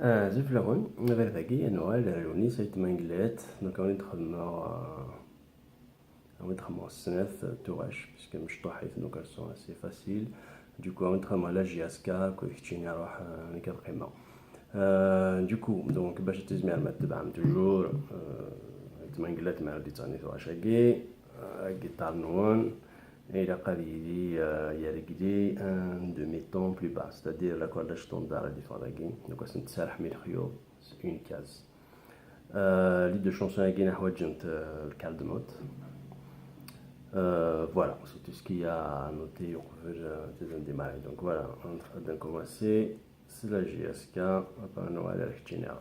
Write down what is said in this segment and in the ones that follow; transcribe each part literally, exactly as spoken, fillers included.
Ah, zuflawen, abrid-agi ad nuɣal ar Lewnis Ayt Mengellat, donc awen-d-xedmeɣ, ah, awen-d-xedmeɣ snat, ah, tuɣac, puisque mecṭuḥit, donc elles sont assez faciles. Du coup, awen-d-xedmeɣ la J S K, akked keččini ruḥ, ah, nekk ad qqimeɣ. Ah, du coup, donc, bac ad tizmirem ad tebɛem toujours, ah, Ayt Mengellat mi ara d-yettɣenni tuɣac-agi, ah, agiṭar-nwen, ilaq ad yili, euh, yergli un demi-ton plus bas, c'est-à-dire l'accord standard ad yeffeɣ dagi, donc ad sent-tserrḥem i lexyuḍ, c'est une case. Euh, les deux chansons-agi ḥwaǧent, euh, le quart de note. Euh, voilà, c'est tout ce qu'il y a à noter uqbel, euh, ad démarrer. Donc voilà, on va commencer, c'est la J S K, après on va aller avec Général.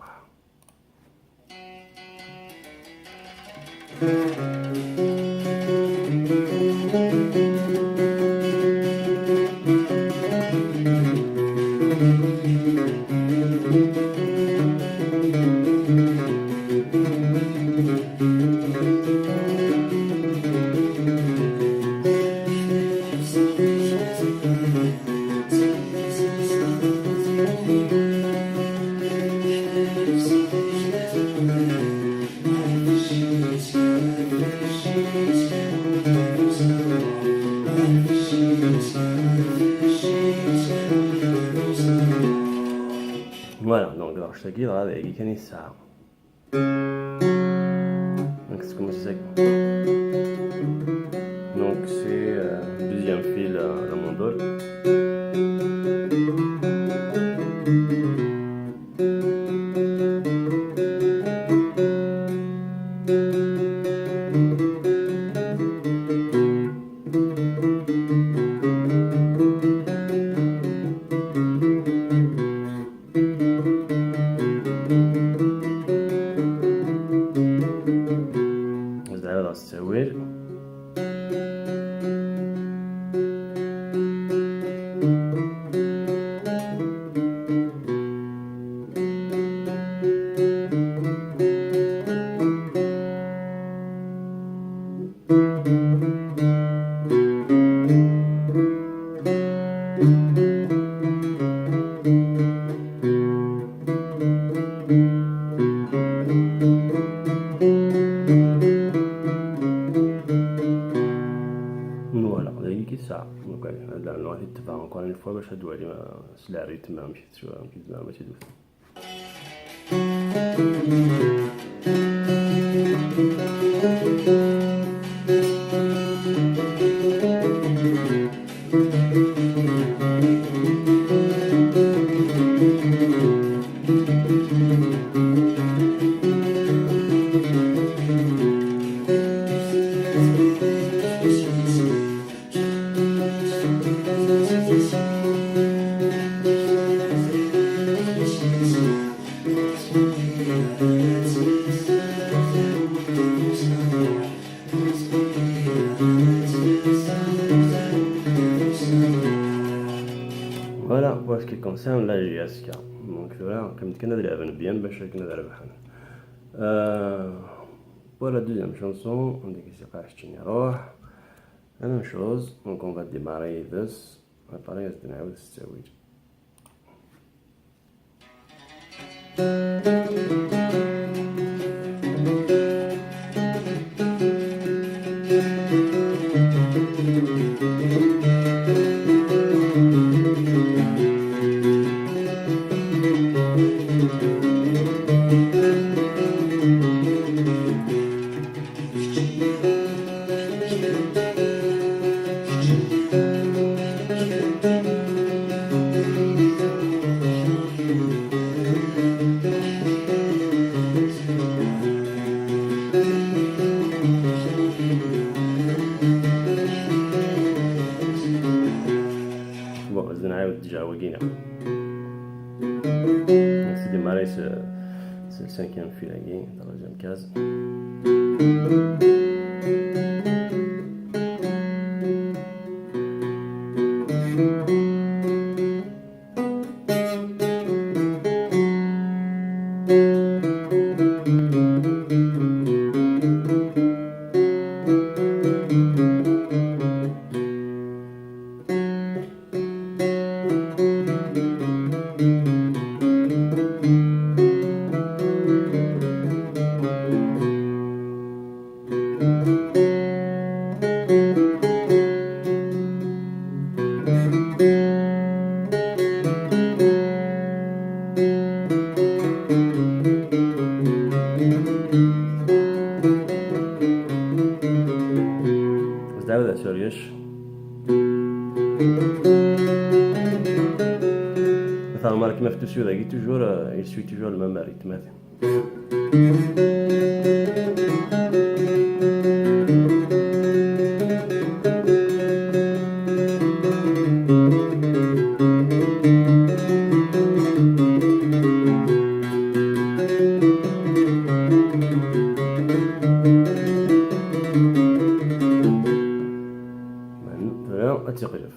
Voilà, donc, alors, je te guide avec les. Donc, c'est comme ça. Donc, c'est, euh, deuxième fil, euh, la mandole. Zɛiḍ s ttawil. Voilà, d ayen i k-isɛa. Donc, ad nernu ad t-id-tebɛeɣ encore une fois bac ad d-twalim, euh, s le rythme amek i t-, amek i tzemrem ad t-id-tewtem. Voilà, pour ce qui concerne la J S K. Donc, voilà, comme tu connais, bien, ben, chacun a la. Euh, pour la deuxième chanson, on dit que c'est pas Chini Roh. La même chose, donc on va démarrer de, on va parler de. Bon, ad nɛiwed déjà wagina. C'est démarrer ce, ce cinquième fil-agi, troisième case. Tout celui-là, toujours, euh, il suit toujours le même rythme. Voilà, ad tt-yeqleb.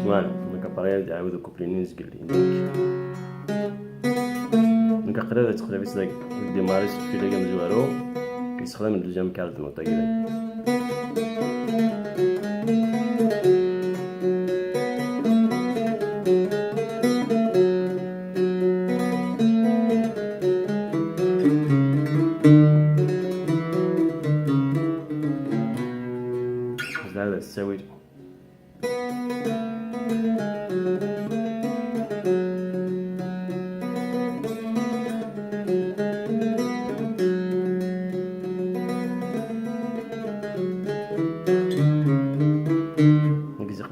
Voilà, donc après, ad iɛawed ukupli-nni n zgelli. Donc, aql-aɣ ad teqleb-itt dagi. Démarrer s tefila amezwaru, yessexdam le deuxième quart de note-agi dagi. Zɛid ttawil. Nekk ziɣ.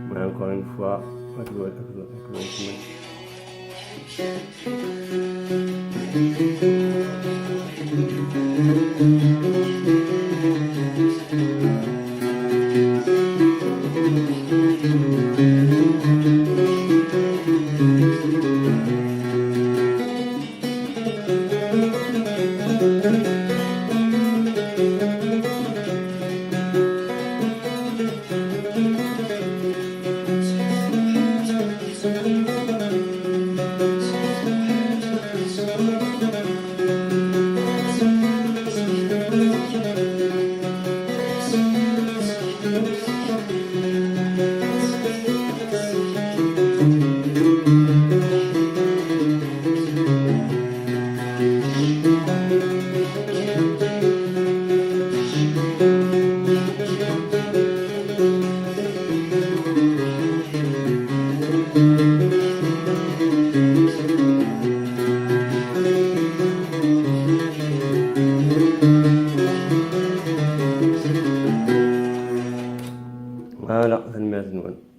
Voilà, encore une fois, avec le, avec le, avec le rythme. Voilà, tanemmirt-nwen.